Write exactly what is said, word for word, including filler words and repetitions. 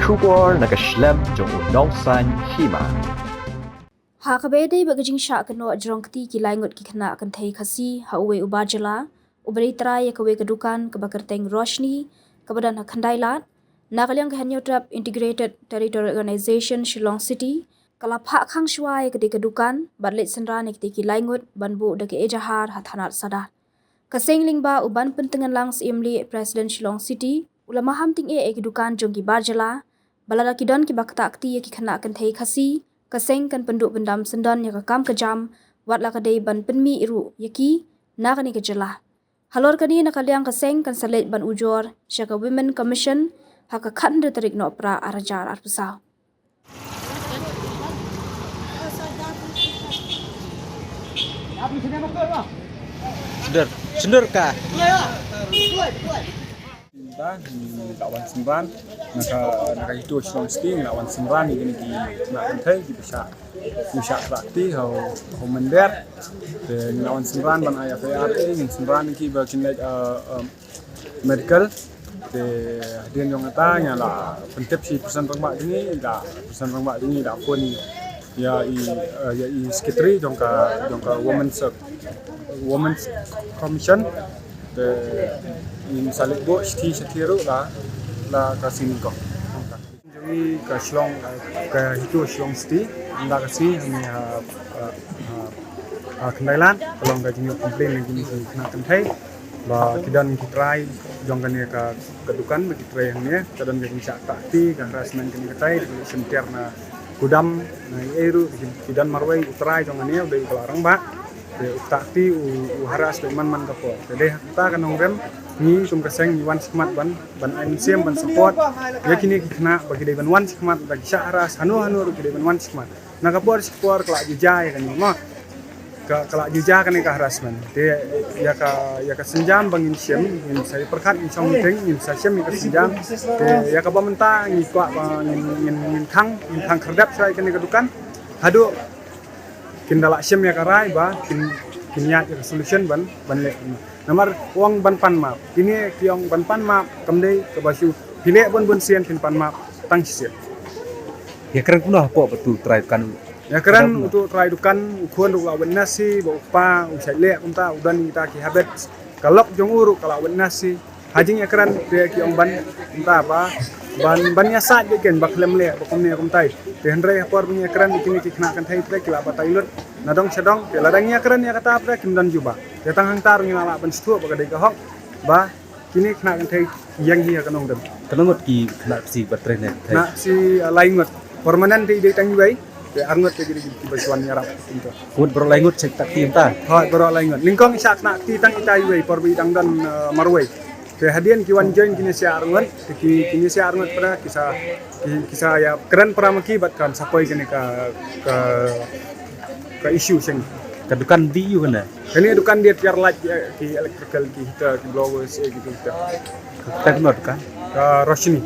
Khubor na ka shlem jong u nongsan hima. Ha kaba ïadei bad ka jingshah kynnoh jrong kti ki lai ngut ki khynnah kynthei Khasi ha uwei u bar jylla, uba dei trai ïa kawei ka dukan kaba kyrteng Roshni, kaba don ha Khyndai Lad, na ka liang ka Hynñiewtrep Integrated Territorial Organization Shillong City ka la phah khang shuwa ïa katei ka dukan bad leit synran ïa kitei ki lai ngut ban buh da ka ejahar ha thanat Sadar. Ka seng lyngba u Banpyntngenlang Syiemlieh, President Shillong City, u la maham tyngeh ïa ki dukan jong ki bar jylla, ba lada ki don kiba ktah kti ïa ki khynnah kynthei Khasi, ka seng kan pynduh pyndam syndon ïa ka kam ka jam, wat la ka dei ban pynmih ruh ïa ki na kane ka jylla. Halor kane, na ka liang ka seng kan sa leit ban ujor sha ka Women Commission ha ka khathynriew tarik Nohprah arhajar arphew saw. Sendor, sendor ka. Ngi la wan synran na ka, na ka HITO Shillong City, ngi la wan synran ïa kine ki khynnah kynthei kiba shah, kiba shah ktah kti ha u, ha u mynder. Te ngi la wan synran ban ai F I R, ngin synran ïa ki ba kin leit, eh, eh, medical. Te hadien jong kata ngi la pyntip sha i President rangbah jong ngi, da President rangbah jong ngi da phone ïa i, eh, ïa i secretary jong ka, jong ka Women's, Women's Commission. Te ngin sa leit buh shithi shithi ruh la, la ka seng nyngkong. Jong ngi ka Shillong, eh, ka HITO Shillong City, ynda ka sngi hangne ha, ha, ha, ha Khyndai Lad, ka long ka jingïoh complain na kine ki khynnah kynthei ba ki don ki trai jong kane ka, ka dukan ba ki trei hangne, ka don ka jingshah ktah kti, ka harassment kane katai, ki shim tiar na kudam, na ei ei ruh, ki, ki don marwei u trai jong kane, u dei u khlawait rangbah. Te u ktah kti u, u harass beit man man ka por. Te dei ha kata ka nongrim ngi kum ka seng ngi wan shakhmat ban, ban ai mynsiem ban support ïa kine ki khynnah ba ki dei ban wan shakhmat, ba ki shah harass hano hano ruh ki dei ban wan shakhmat. Na ka por sha ka por ka la ju jia ïa kane mo. Ka, ka la ju jia kane ka harassment. Te ïa ka, ïa ka sienjam ba ngin shim, ngin sa ïa pyrkhat, ngin shong meeting, ngin sa shim ïa ka sienjam. Te ïa kaba mynta ngi kwah ba ngin, ngin, ngin khang, ngin khang khyrdep shuwa ïa kane ka dukan. Haduh kin da lah shim ïa ka rai ba kin, kin ïaid ïa ka solution ban, ban leh. Namar ong ban pan map, kine ki ong ban pan map, kam dei kaba shu phi leh bun bun sien phin pan map tang shisien. Ïa kren kumno hapoh ba utu u trai dukan u? Ïa kren utu u trai dukan, u khun ruh u la witness hi ba u kpa u shait leh kumta, u don kita ki habit. Ka lok jong u ruh ka la witness hi. Ha jingïakren te ki ong ban, kumta ba ban, ban ïasaid beit kein ba khlem leh ba kumne kumtai. Te hynrei ha por ban ïakren kine ki khynnah kynthei te ki la batai lut na dong sha dong. Te lada ngi ïakren ïa kata te kim don jubab. Te tang hangta ruh ngi la lah ban sngewthuh ba ka dei ka hok ba kine khynnah kynthei ïeng hi ha ka nongrim. Katno ngut ki khynnah Khasi ba trei ne? Khynnah Khasi, ah, lai ngut. Permanent te i dei tang iwei. Te ar ngut te ki dei kiba shu wan ïarap kumta. Ngut baroh lai ngut shah ktah kti mynta? Hooid, baroh lai ngut. Nyngkong i shah ktah kti tang ita iwei por ba i dang don, eh, marwei. Te hadien ki wan join kine shi ar ngut, te ki, kine shi ar ngut para ki sa, ki, ki sa ïakren para ma ki bad kan sa poi kane ka, ka, ka issue sha ngi. Ka dukan dei aiu kane? Kane dukan dei tiar light, eh, ki electrical, ki heater, ki blowers, eh, ki heater. Ka kata kumno dukan? Ka Roshni.